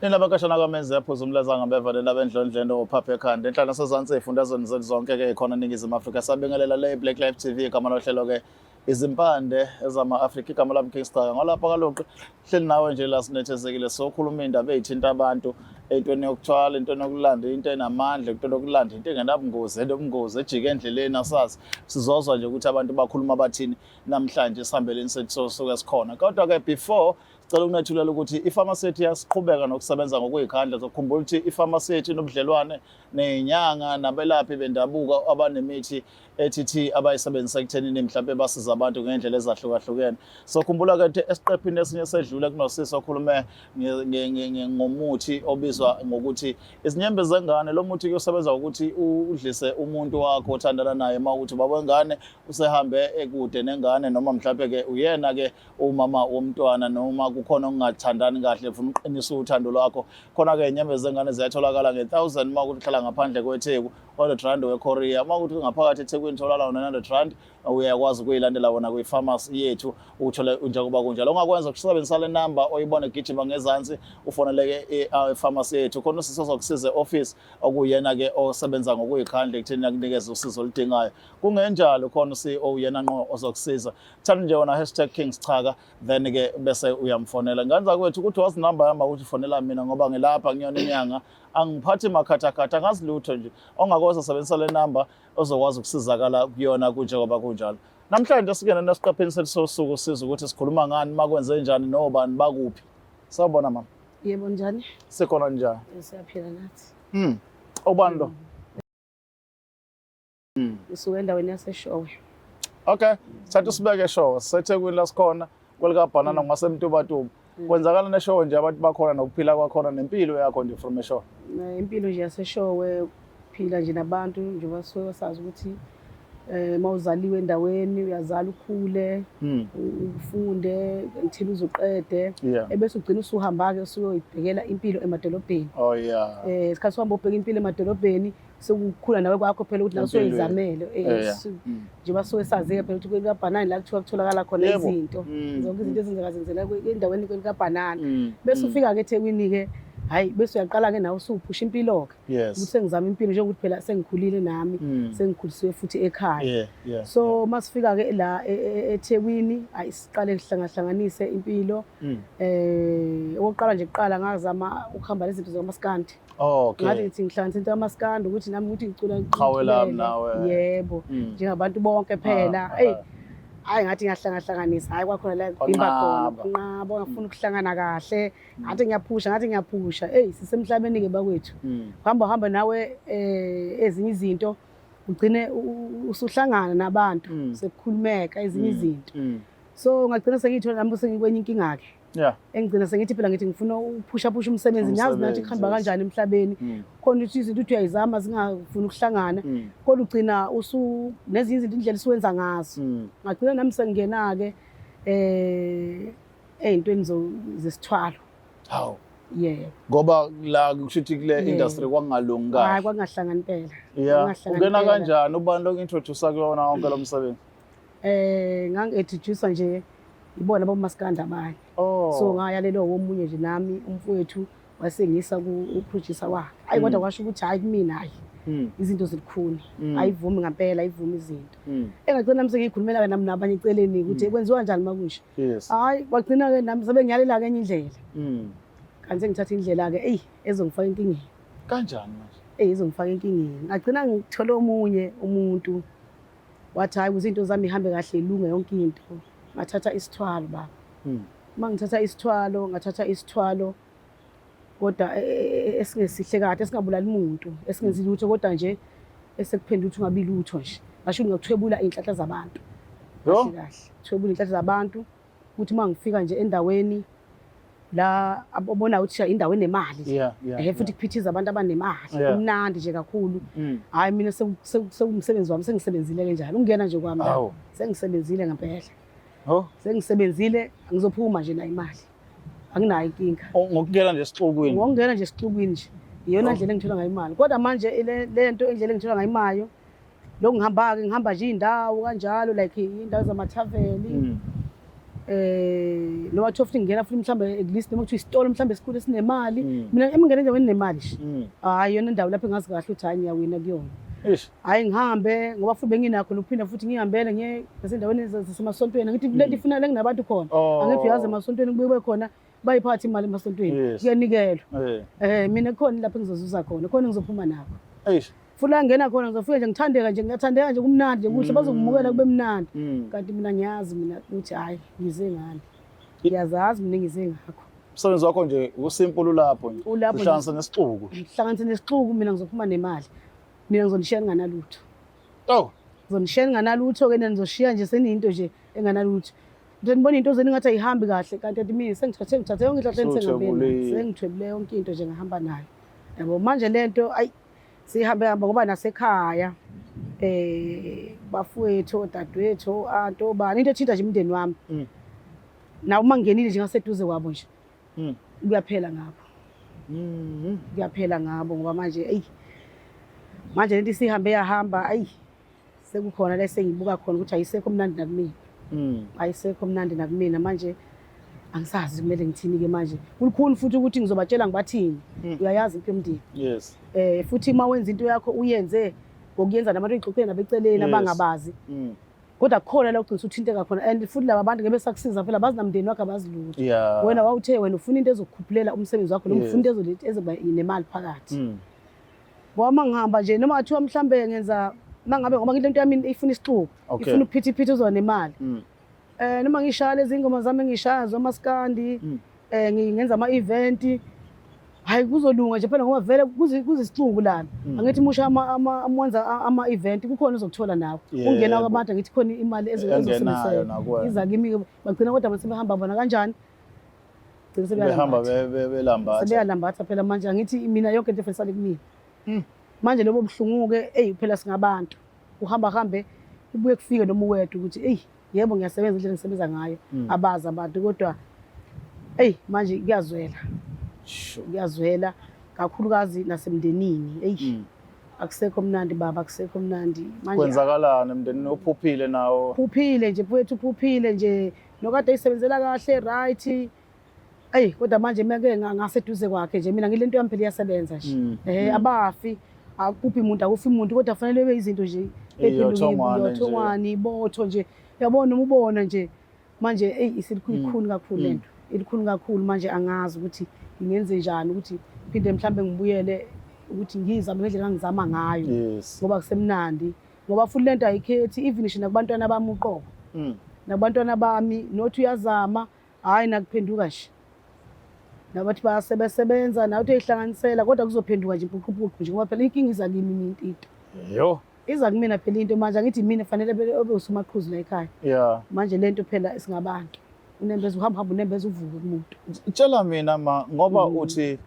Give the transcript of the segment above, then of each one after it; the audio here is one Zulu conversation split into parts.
Nina bakashana kwamenzi yaphuza umlaza ngabeva lena bendlondlendo ophapha ekhanda enhlala sezansi ey'fundazweni zethu zonke-ke khona eNingizimu Afrika. Sabingelela le Black Life TV, igama lohlelo ke izimpande ezama-Afrika, igama lami King Star ngolapha kaloqi hleli nawe nje la sinethezekile sokhuluma iy'ndaba ey'thinta abantu entweni yokuthwala, entweni yokulanda into enamandla, entweni yokulanda into engenabungozi, enobungozi ejike endleleni asazi. Sizozwa nje ukuthi abantu bakhuluma bathini namhlanje esihambeleni sethu sosuke sikhona. Kodwa-ke before sicela ukunethulela ukuthi ifamasi yethu iyasiqhubeka nokusebenza ngokuyikhandla. Zokhumbula ukuthi ifamasi yethu inobudlelwane nezinyanga nabelaphi bendabuko abanemithi ethi abayisebenzisa ekuthenini mhlawumbe basiza abantu ngendlela ezahlukahlukene. So khumbula ke ukuthi esiqephini esinye sedlule kunosisi okhulume ngomuthi obizwa ngokuthi izinyembezi zengane. Lo muthi kuyosebenza ukuthi udlise umuntu wakho othandana naye uma ukuthi ubaba wengane usehambe ekude nengane, noma mhlawumbe ke uyena ke umama womntwana, noma kukhona okungathandani kahle ufuna uqinisa uthando lwakho. Khona-ke inyembezi zengane ziyatholakala nge-1000 uma ukuthi uhlala ngaphandle kweTheku, 100 rand weKorea. Uma ukuthi ngaphakathi eThekwini tholakala ngo-900 rand. Uyakwazi ukuyilandela wona kwi-pharmacy yethu uthole njengoba kunjalo. Ongakwenza ukusebenzisa le namba oyibona igijima ngezansi, ufoneleke e-pharmacy yethu khona usisi ozokusiza e-office, okuyena-ke osebenza ngokuyikhandla ekutheni akunikeze usizo oludingayo. Kungenjalo khona u-CEO uyena ngqo ozokusiza. Thatha nje wona #KingsChaka, then ke bese uyamfonela. Ngane zakwethu, ukuthi wazi namba yami ukuthi fonela mina ngoba ngilapha ngiyona inyanga, angiphathi makhathakhatha, angazi lutho nje. Ongakwazi usebenzisa le namba ozokwazi ukusizakala kuyona kunjengoba kunjalo. Namhlanje singena nesiqephini sethu sosuku, siza ukuthi sikhuluma ngani, makwenze njani, nobani, bakuphi. Sawubona mama. Yebo, njani? Sikhona, njani? Siyaphila nathi. Ubani lo? Ngisuka endaweni yaseShowe. Okay, thatha usibeke eShowe. SiseThekwini la sikhona kwelikabhanana ngaseMtubatuba. Kwenzakala neshowe nje, abantu bakhona nokuphila kwakhona nempilo yakho nje from eShowe? Impilo nje yaseShowe, phila nje nabantu njengoba suke sazi ukuthi mawuzaliwe endaweni uyazala, ukhule, ufunde until uzuqede, ebese ugcina usuhamba-ke usuyoyibhekela impilo emadolobheni. Isikhathi uhamba ubheka impilo emadolobheni, sekukhula nawe kwakho phela ukuthi nawe Empilweni. usuyoyizamele. Njengoba suke sazi-ke phela ukuthi kwelikabhanani la kuthiwa kutholakala khona izinto, zonke izinto ezenzeka zenzela endaweni kwelikabhanani. Bese ufika-ke eThekwini-ke, hhayi, bese uyaqala-ke nawe usuphusha impilo-ke ukuthi sengizama impilo njengokuthi phela sengikhulile nami, sengikhulisiwe futhi ekhaya. So masifika-ke la eThekwini, hayi, siqale sihlangahlanganise impilo. Okokuqala nje, kuqala ngazama ukuhamba nezinto zikamaskandi. Ngathi ngithi ngihlanganise into kamaskandi ukuthi nami ukuthi ngicula. Qhawe lami Ngiculele. nawe. Yebo, njengabantu bonke phela. Eyi, hayi, ngathi ngiyahlanganisa, hayi, kwakhona la ngimba khona. Kwanqaba. Kunqaba, ngafuna ukuhlangana kahle. Ngathi ngiyaphusha, ngathi ngiyaphusha, eyi, sisemhlabeni-ke bakwethu. Hamba hamba nawe, ezinye izinto ugcine usuhlangana nabantu, sekukhulumeka ezinye izinto. So ngagcina sengiyithola nami sengikwenye inkinga-ke, engigcina sengithi phela ngithi ngifuna ukuphusha phusha umsebenzi, ngiyazi nathi Umsebenzi, kuhamba kanjani emhlabeni. Khona ukuthi izinto uthi uyayizama zingafuni ukuhlangana, kodwa ugcina usu nezinye izinto indlela usuwenza ngazo. Ngagcina nami sengingena-ke ey'ntweni zesithwalo. Hawu. Yebo. Ngoba la kusho ukuthi kule industry kwakungalungi Hayi, kahle. kwakungahlangani impela. Yeah. Kwakungahlangani Ungena impela. kanjani? Ubani loku-introduce kuyona wonke lo msebenzi? Ngangi-introduce nje ibona abomaskandi abanye. So ngayalelwa omunye nje nami umfowethu, wasengisa ku-producer wakhe. Hayi, kodwa kwasho ukuthi hayi kumina, hayi, izinto zilikhuni, ayivumi ngampela, ayivumi izinto. Engagcina nami sengiyikhulumela-ke nami nabanye eceleni ukuthi kwenziwa kanjani makusha. Hhayi, kwagcina-ke nami sebengiyalela-ke enye indlela. Kanti sengithatha indlela-ke eyi ezongifaka enkingeni. Kanjani manje? Eyi, izongifaka enkingeni. Ngagcina ngithole omunye umuntu wathi hhayi, ukuze iy'nto zami ihambe kahle, ilunge yonke into, ngathatha isithwalo baba. Uma ngithatha isithwalo, ngathatha isithwalo kodwa esingesihle kade, esingabulali muntu, esingenzi lutho, kodwa nje esekuphendula ukuthi ungabi lutho nje. Ngasho ukuthi ngakuthwebula iy'nhlanhla zabantu. Yo. Kahle kahle thwebula iy'nhlanhla zabantu ukuthi uma ngifika nje endaweni la obona ukuthi indawo enemali nje, futhi kuphithiza abantu abanemali, kumnandi nje kakhulu. Hhayi, mina sekuwumsebenzi wami, sengisebenzile-ke njalo ukungena nje kwami la. Sengisebenzile ngempela. Sengisebenzile, ngizophuma nje nayo imali, anginayo inkinga. Oh, ngokungena nje esixukwini. Ngokungena nje esixukwini nje, iyona ndlela engithola ngayo imali. Kodwa manje le nto, indlela engithola ngayo imali lo, ngihamba-ke ngihamba nje iy'ndawo kanjalo, like iy'ndawo zamathaveni. Noma kuthiwa futhi ngingena futhi mhlawumbe at least noma kuthiwa isitolo mhlawumbe esikhulu esinemali. Mina emingena endaweni enemali nje. Hhayi yona indawo lapho engazi kahle ukuthi hhayi ngiyawina kuyona. Eish. Hhayi ngihambe ngoba futhi benginakho nokuphinda futhi ngihambele ngiye nasendaweni zasemasontweni. Angithi le nto ifuna la kunabantu khona. Angithi uyazi emasontweni kubuye kube khona bayiphatha imali emasontweni. Kuyanikelwa. Mina kukhona lapho engizozuza khona, khona engizophuma nakho. Eish. Futhi la ngingena khona ngizofika nje ngithandeka nje, ngiyathandeka nje kumnandi nje kuhle, bazongimukela kube mnandi. Kanti mina ngiyazi mina ukuthi hhayi ngize ngani. Ngiyazazi mina engize ngakho. Umsebenzi wakho nje usimple ulapho nje. Ulapho nje. Uhlanganise nesixuku. Ngihlanganise nesixuku mina ngizophuma nemali. Mina ngizonishiya ninganalutho. Oh. Ngizonishiya ninganalutho-ke nina nizoshiya nje seniyinto nje enganalutho. Nje nibona into zenu ngathi ayihambi kahle kanti athi mina sengithathe ngithathe yonke inhlahla engisengabe Sewuthwebulile. sengithwebule yonke into nje ngahamba nayo. Yabo manje lento ayi sihambe hamba ngoba nasekhaya bafowethu odadewethu anti obani into ethinta nje umndeni wami. Nawo uma ngingenile nje ngaseduze kwabo nje. Kuyaphela ngabo. Kuyaphela ngabo ngoba manje eyi manje lento isihambe yahamba ayi sekukhona la sengibuka khona ukuthi ayisekho mnandi nakumina. Ayisekho mnandi nakumina manje angisazi kumele ngithini ke manje. Kulikhuni futhi ukuthi ngizobatshela ngibathini. Uyayazi impilo yomndeni. Futhi uma wenza into yakho uyenze ngokuyenza nabantu oyixoxile nabeceleni abangabazi. Kodwa kukhona la ugcina usuthinteka khona and futhi laba bantu ngebe sakusiza phela bazi namndeni wakho abazi lutho. Wena wawuthe wena ufuna into ezokukhuphulela umsebenzi wakho noma ufuna into ezoba nemali phakathi. Ngoba uma ngihamba nje noma kuthiwa mhlambe ngenza mangabe ngoba ngilento yami ifuna isixuku, ifuna uphithiphithi uzoba nemali. Noma ngishaya lezi ngoma zami engishaya zomaskandi, ngenza ama event. Hayi kuzolunga nje phela ngoba vele kuzisixuku lana. Angithi musha mwenza ama event kukhona ozokuthola nawe. Ungena kwabantu angithi khona imali Engenayo ezosebenziseka. nakuwena. Iza kimi bagcina kodwa mase behamba bona kanjani? Gcina Behamba sebeyalambatha. belambatha. Sebeyalambatha phela manje angithi mina yonke into efesale kumina. Manje lobo buhlungu-ke eyi phela singabantu. Uhamba hambe kubuye kufike noma uwedwa ukuthi eyi yebo ngiyasebenza indlela engisebenza ngayo. Abazi abantu kodwa eyi manje kuyazwela. Kuyazwela kakhulukazi nasemndenini. Eyi akusekho mnandi baba, akusekho mnandi. Manje kwenzakalani emndenini? Uphuphile nawo? Uphuphile nje mfowethu, uphuphile nje. Nokade eyisebenzela kahle right. Eyi kodwa manje meke ngaseduze kwakhe nje mina ngilento yami phela iyasebenza nje. Abafi, akuphi umuntu, akufi umuntu kodwa kufanele bebe izinto nje Iyothongwane nje. Iyothongwane, ibotho nje. Uyabona noma ubona nje manje eyi isilikhulu kakhulu lento. Ilikhulu kakhulu manje angazi ukuthi ngingenze njani ukuthi phinde mhlambe ngibuyele ukuthi ngizame ngendlela engizama ngayo. Ngoba kusemnandi. Ngoba futhi lento ayikhethi even ngisho nakubantwana bami uqobo. Nakubantwana bami nothi uyazama hayi nakuphenduka nje. Nabathi bayasebenza nawe uyihlanganisela kodwa kuzophenduka nje impuquphuqu nje ngoba phela inkinga iza kimi mina into. Iza kumina phela into manje angithi mina fanele ube usumaqhuzu la ekhaya. Manje lento phela singabantu. Unembeza uhamba hamba unembeza uvuke kumuntu. Tshela mina ma ngoba uthi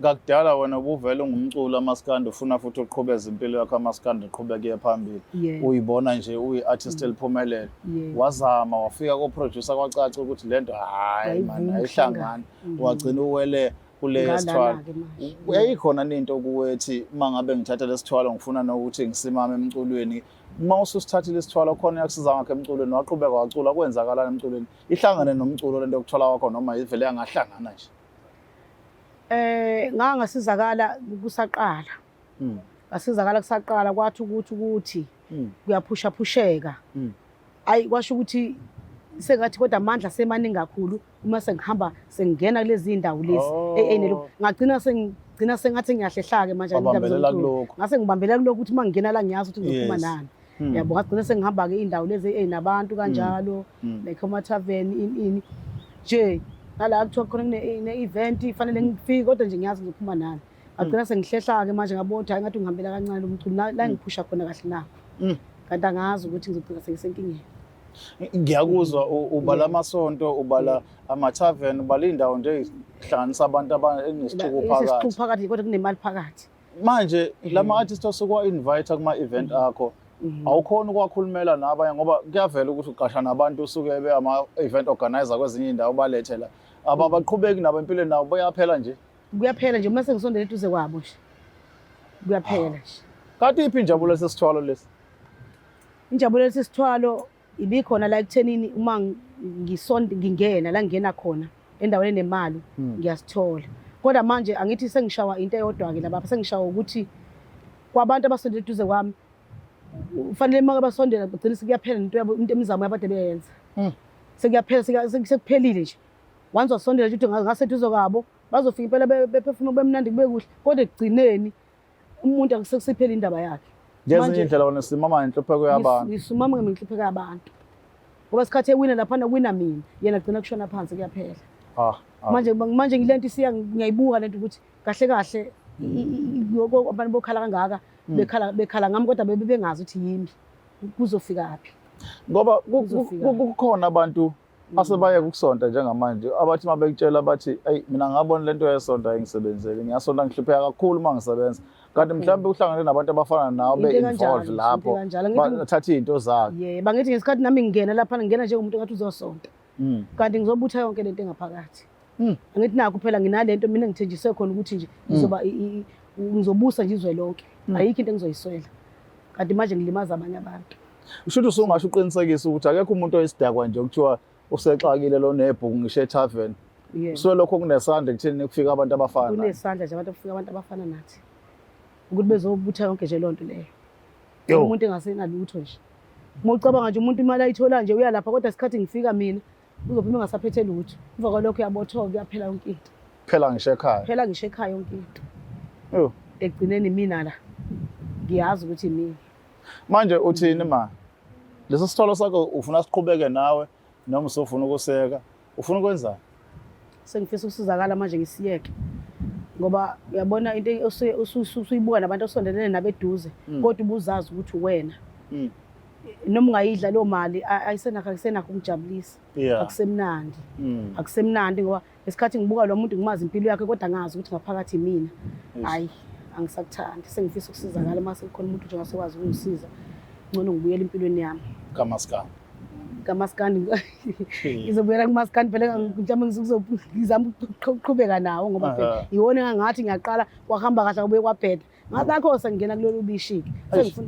kakudala wena ubuvele ungumculo amaskandi ufuna futhi uqhubeze impilo yakho amaskandi uqhubeke uye phambili. Uyibona nje uyi-artist eliphumelele. Wazama wafika ko-producer kwacaca ukuthi lento hayi man Wayivuma ayihlangani. ukuhlangana. Wagcina uwele kule Ngalana-ke sithwalo. manje. Yayikhona into kuwethi uma ngabe ngithatha lesithwalo ngifuna nokuthi ngisimame emculweni. Uma ususithathile isithwalo khona iyakusiza ngakho emculweni waqhubeka wacula kwenzakalani emculweni? Ihlangane nomculo lento yokuthola kwakho noma ivele yangahlangana nje? Ngangasizakala kusaqala. Ngasizakala kusaqala kwathi ukuthi kuyaphusha-phusheka. Ayi kwasho ukuthi sengathi kodwa amandla semaningi kakhulu uma sengihamba sengingena kulezi zindawo lezi. Ngagcina sengigcina sengathi ngiyahlehlake manje indaba Wabambelela zomculo. kulokho. Ngase ngibambelela kulokho ukuthi uma ngingena la ngiyazi ukuthi ngizophuma nani. Yabo ngagcina sengihamba-ke iy'ndawo lezi ey'nabantu kanjalo, like ama-tavern, ini, ini. Nje, nala kuthiwa khona kune-event, fanele ngifike, kodwa nje ngiyazi ngizophuma nani. Ngagcina sengihlehla-ke manje ngabona ukuthi hhayi ngathi ngihambela kancane lo mculo, la ngiphusha khona kahle nakho. Kanti angazi ukuthi ngizogcina sengisenkingeni. Ngiyakuzwa ubala amasonto, ubala ama-tavern, ubala iy'ndawo nje ey'hlanganisa abantu abanesixuku phakathi. Isixuku phakathi, kodwa kunemali phakathi. Manje lama artists osuke wa-invite kuma-event akho, awukhoni ukuwakhulumela nabanye ngoba kuyavela ukuthi uqasha nabantu usuke be ama-event organizer kwezinye iy'ndawo ubalethe la. Abaqhubeki nabo empilweni nabo bayaphela nje. Kuyaphela nje uma sengisondele eduze kwabo nje. Kuyaphela nje. Kanti iphi injabulo lesisithwalo lesi? Injabulo lesisithwalo Ibikhona la ekuthenini uma ngisonde ngingena la ngingena khona endaweni enemali ngiyasithola. Kodwa manje angithi sengishawa into eyodwa-ke lapha, sengishawa ukuthi kwabantu abasondele eduze kwami kufanele uma basondela bagcine sekuyaphela nento yabo, into imizamo yabo ade beyenza. Sekuyaphela, sekuphelile nje. Once wasondela nje ukuthi ngaseduze kwabo bazofika impela bephefumula bemnandi kube kuhle, kodwa ekugcineni umuntu akusekusiphela indaba yakhe. Ngezinye indlela wena simama ngenhlupheko yabantu. Ngisumama ngenhlupheko yabantu. Ngoba isikhathi ewina laphana kuwina mina, yena gcina kushona phansi kuyaphela. Manje ngilento isiya ngiyayibuka lento ukuthi kahle kahle abantu bokhala kangaka bekhala ngami kodwa bebe bengazi ukuthi yimi kuzofika phi. Ngoba kukhona abantu asebayeka ukusonta njengamanje abathi uma bekutshela bathi eyi mina ngabona lento yesonto ayingisebenzeli, ngiyasonta ngihlupheka kakhulu uma ngisebenza, kanti mhlawumbe uhlangane nabantu abafana nawe be-involve lapho bathatha iy'nto zakhe. Yebo, angithi ngesikhathi nami ngingena lapha ngingena njengomuntu engathi uzosonta, kanti ngizobutha yonke lento engaphakathi. Angithi nakho phela nginalento mina ngithenjiswe khona ukuthi nje ngizoba ngizobusa nje izwe lonke, ayikho into engizoyiswela, kanti manje ngilimaza abanye abantu. Usho ukuthi usungasho uqinisekise ukuthi akekho umuntu oyisidakwa nje okuthiwa usexakile lo nebhuku ngisho etavern. Kusuke lokho kunesandla ekutheni kufika abantu abafana nathi. Kunesandla nje abantu kufika abantu abafana nathi. Ukuthi bezobutha yonke nje lonto leyo. Umuntu engasenalutho nje. Uma ucabanga nje umuntu imali ayithola nje uyalapha, kodwa isikhathi ngifika mina uzophuma engasaphethe lutho. Emva kwalokho uyabothoka kuyaphela yonke into. Phela ngisho ekhaya. Phela ngisho ekhaya yonke into. Ekugcineni mina la ngiyazi ukuthi mina. Manje uthini ma? Leso sitholo sakho ufuna siqhubeke nawe noma usofuna ukuseka? Ufuna ukwenzani? Sengifisa ukusizakala manje ngisiyeke. Ngoba uyabona into usuyibuka nabantu osondelene nabo eduze, kodwa ubuzazi ukuthi wena. Noma ungayidla leyo mali ayisenakho, akusenakho ukujabulisa. Akusemnandi. Akusemnandi ngoba ngesikhathi ngibuka lo muntu ngimazi impilo yakhe kodwa ngazi ukuthi ngaphakathi mina. Hayi, angisakuthandi. Sengifisa ukusizakala uma sekukhona umuntu nje ongasekwazi ukungisiza. Ngcono ngibuyele empilweni yami. Kamaskandi. Kamaskandi. Ngizobuyela kumaskandi phela mhlawumbe ngizama ukuqhubeka nawo ngoba phela iwona engathi ngiyaqala kwahamba kahle kubuye kwabheda. Ngakho sengingena kulolu bishi-ke.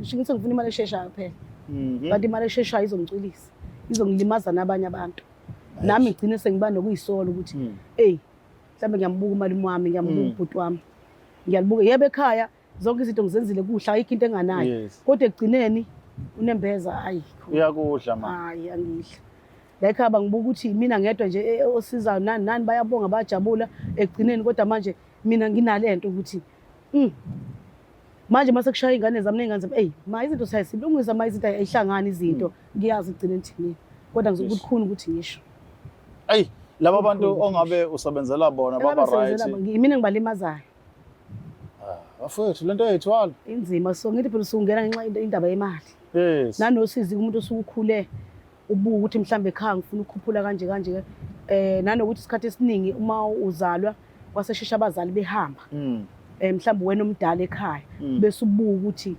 Sengifuna imali esheshayo phela. Kanti imali esheshayo izongicwilisa. Izongilimaza nabanye abantu. Nami ngigcine sengiba nokuyisola ukuthi hey mhlawumbe ngiyambuka umalume wami, ngiyambuka ubhuti wami. Ngiyalibuka yebo ekhaya zonke izinto ngizenzile kuhle, ayikho into enganayo. Kodwa ekugcineni unembeza hayi. Uyakudla ma. Hayi angidla. La ekhaya bangibuka ukuthi mina ngedwa nje osizayo nani nani bayabonga bayajabula ekugcineni, kodwa manje mina nginalento ukuthi manje mase kushaya ingane zami ney'ngane zami, eyi ma izinto siyasilungisa ma izinto ayihlangani izinto, ngiyazi ekugcineni thini, kodwa ngizokubukhuni ukuthi ngisho. Eyi laba bantu ongabe usebenzela bona baba right. Yimina engibalimazayo. Bafowethu lento eyithwala. Inzima, so ngithi phela usungena ngenxa indaba yemali. Yes. Nanosizi umuntu osukukhule ubuka ukuthi mhlambe ekhaya ngifuna ukukhuphula kanje kanje, nanokuthi isikhathi esiningi uma uzalwa kwaseshesha abazali behamba. Mhlambe wena omdala ekhaya bese ubuka ukuthi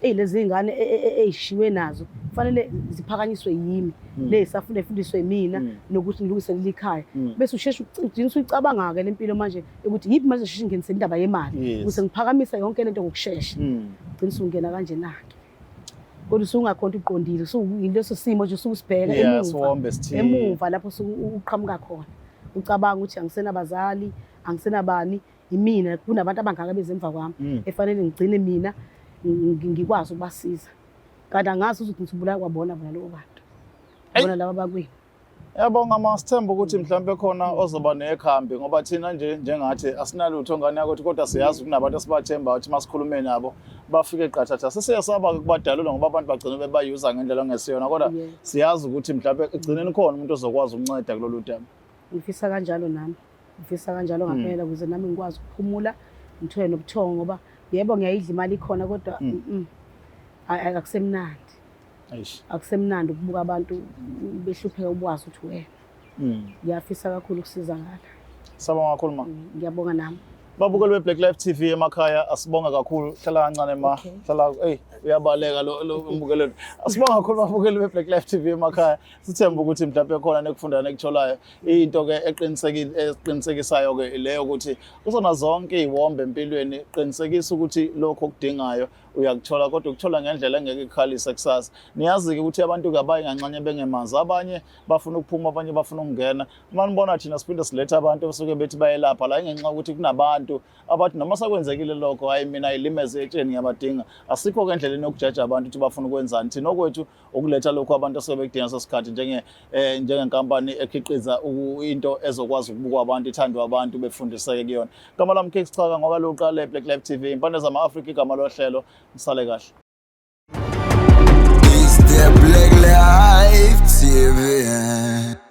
hey lezi ngane ezishiwe nazo kufanele ziphakanyiswe yimi, lezisafunda ifundiswe mina nokuthi ngilungiselele ikhaya, bese usheshe ugcina usuyicabanga ke lempilo manje ukuthi yipi manje sheshe ngingenise indaba yemali ukuze ngiphakamise yonke lento ngokushesha. Ugcina usungena kanje na-ke, kodwa usungakhona uqondile, usuyileso simo nje ususibheka emuva lapho uqhamuka khona, ucabanga ukuthi angisenabazali, angisenabani, yimina kunabantu abangaka bezemva kwami efanele ngigcine mina ngikwazi ukubasiza, kanti angazi ukuthi ngizobulala kwabona bona labo bantu, bona laba bakwenu. Yabonga ma, sithemba ukuthi mhlawumbe khona ozoba nekhambi, ngoba thina nje njengathi asinalutho ngane yakuthi, kodwa siyazi kunabantu esibathembayo ukuthi masikhulume nabo bafike qathatha. Sesiyasaba-ke kubadalula ngoba abantu bagcina bebayuza ngendlela ongesiyona, kodwa siyazi ukuthi mhlawumbe ekugcineni khona umuntu ozokwazi ukunceda kulolu daba. Ngifisa kanjalo nami, ngifisa kanjalo ngampela ukuze nami ngikwazi ukuphumula ngithole nobuthongo, ngoba yebo ngiyayidla imali ikhona kodwa akusemnandi. Akusemnandi ukubuka abantu behlupheka ubwazi ukuthi wena. Ngiyafisa kakhulu ukusizakala. Sabonga kakhulu ma. Ngiyabonga nami. Babukeli be-Black Life TV emakhaya, asibonga kakhulu. Hlala kancane ma. Hlala, hey, uyabaleka lo mbukelo. Asibonga kakhulu babukeli be-Black Life TV emakhaya. Sithemba ukuthi mhlawumbe khona nekufunda nekutholayo. Into ke eqinisekile eqinisekisayo ke leyo ukuthi kuzona zonke iziwombe empilweni, qinisekisa ukuthi lokho okudingayo uyakuthola, kodwa ukuthola ngendlela engeke ikukhalise kusasa. Niyazi-ke ukuthi abantu kabayi nganxanye bengemazi, abanye bafuna ukuphuma, abanye bafuna ukungena. Uma nibona thina siphinde silethe abantu abasuke bethi bayelapha la, ingenxa yokuthi kunabantu abathi noma sekwenzekile lokho, hayi mina ilimeze etsheni, ngiyabadinga. Asikho-ke endleleni yokujaja abantu ukuthi bafuna ukwenzani. Thina okwethu ukuletha lokhu abantu asuke bekudinga leso sikhathi, njengenkampani ekhiqiza into ezokwazi ukubukwa abantu, ithandwe abantu, befundiseke kuyona. Igama lami Kicks Chaka, ngoba luqale Black Life TV, Impande zama-Afrika igama lohlelo. Nisale kahle. It's the Black Life TV.